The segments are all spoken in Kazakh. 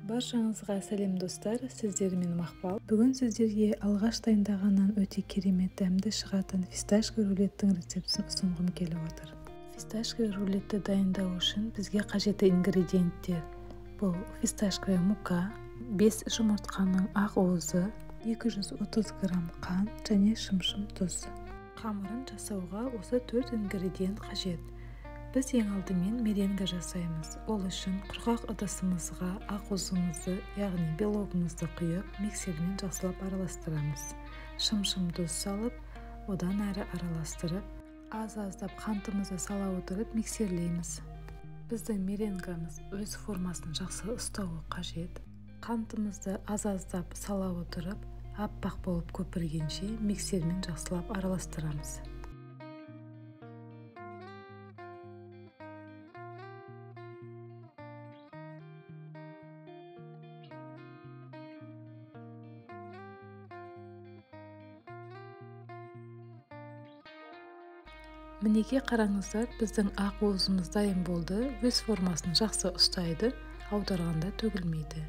Баршаңызға сәлем достар, сіздермен Мақпал. Бүгін сіздерге алғаш дайындағаннан өте керемет дәмді шығатын фисташковый рулеттің рецептісін ұсынғым келіп отыр. Фисташковый рулетті дайындау үшін бізге қажетті ингредиенттер: бұл фисташковая мука, 5 жұмыртқаның ақ уызы, 230 грамм қант және шымшым тұз. Қамырын жасауға осы 4 ингредиент қажет. Біз ең алдымен меренга жасаймыз. Ол үшін құрғақ ыдысымызға ақ уызымызды, яғни белогымызды құйып, миксермен жақсылап араластырамыз. Шымшым тұз салып, одан әрі араластырып, аз-аздап қантымызды сала отырып миксерлейміз. Біздің меренгамыз өз формасын жақсы ұстауы қажет. Қантымызды аз-аздап сала отырып, аппақ болып көпіргенше миксермен жақсылап араластырамыз. Мінеке қараңыздар, біздің ақ уызымыз дайын болды. Өз формасын жақсы ұстайды, аударғанда төгілмейді.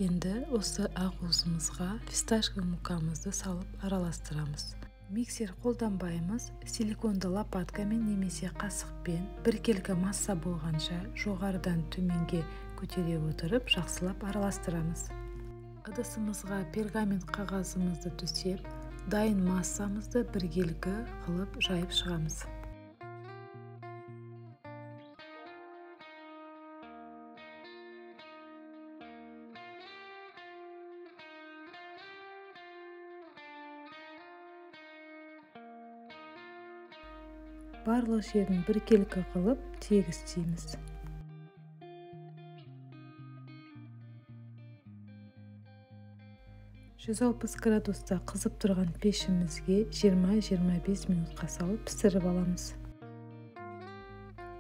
Енді осы ақ уызымызға фисташковый мукамызды салып араластырамыз. Миксер қолданбаймыз, силиконды лопаткамен немесе қасықпен біркелкі масса болғанша жоғарыдан төменге көтере отырып жақсылап араластырамыз. Ыдысымызға пергамент қағазымызды төсеп, дайын массамызды біркелкі қылып жайып шығамыз. Барлық жерін біркелкі қылып тегістейміз. 160 градуста қызып тұрған пешімізге 20-25 минутқа салып пісіріп аламыз.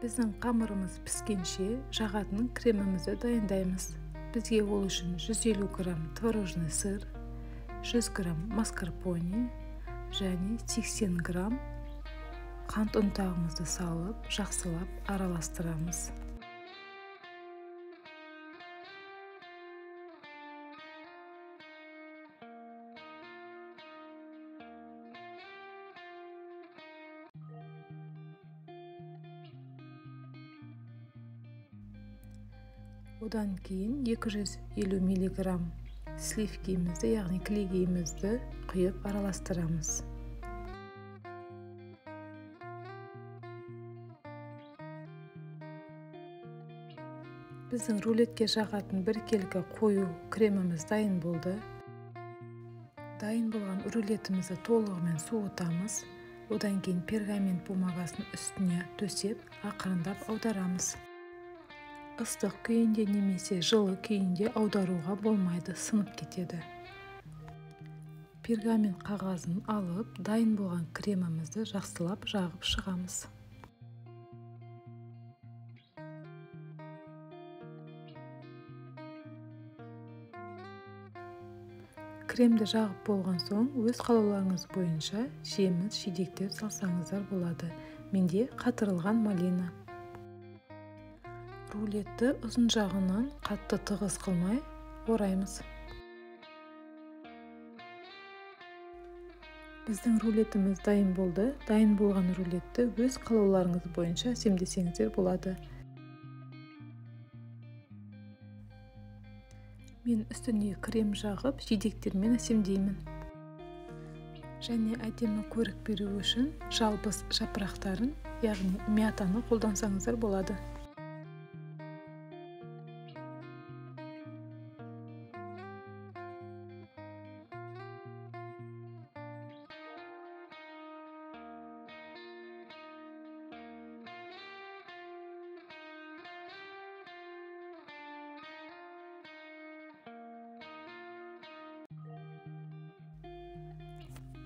Біздің қамырымыз піскенше жағатын кремімізді дайындаймыз. Бізге ол үшін 150 грамм творожный сыр, 100 грамм маскарпоне және 80 грамм қант ұнтағымызды салып, жақсылап араластырамыз. Одан кейін 250 миллиграмм сливкимізді, яғни кілегейімізді құйып араластырамыз. Біздің рулетке жағатын біркелкі қою креміміз дайын болды. Дайын болған рулетімізді толығымен суытамыз. Одан кейін пергамент бумагасын үстіне төсеп, ақырындап аударамыз. Ыстық күйінде немесе жылы күйінде аударуға болмайды, сынып кетеді. Пергамент қағазын алып, дайын болған кремімізді жақсылап жағып шығамыз. Кремді жағып болған соң, өз қалауларыңыз бойынша жеміс, жидектер салсаңыздар болады. Менде қатырылған малина. Рулетті ұзын жағынан қатты тығыз қылмай ораймыз. Біздің рулетіміз дайын болды. Дайын болған рулетті өз қалауларыңыз бойынша әсемдесеңіздер болады. Мен үстіне крем жағып, жидектермен әсемдеймін. Және әдемі көрік беру үшін жалбыз жапырақтарын, яғни мятаны қолдансаңыздар болады.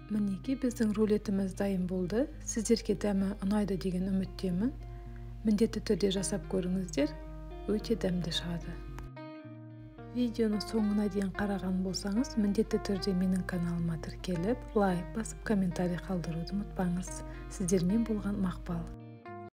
Мінекей біздің рулетіміз дайын болды. Сіздерге дәмі ұнайды деген үміттемін. Міндетті түрде жасап көріңіздер, өте дәмді шығады. Видеоның соңына дейін қараған болсаңыз, міндетті түрде менің каналыма тіркеліп, лайк басып, комментарий қалдыруды ұмытпаңыз. Сіздермен болған Мақпал.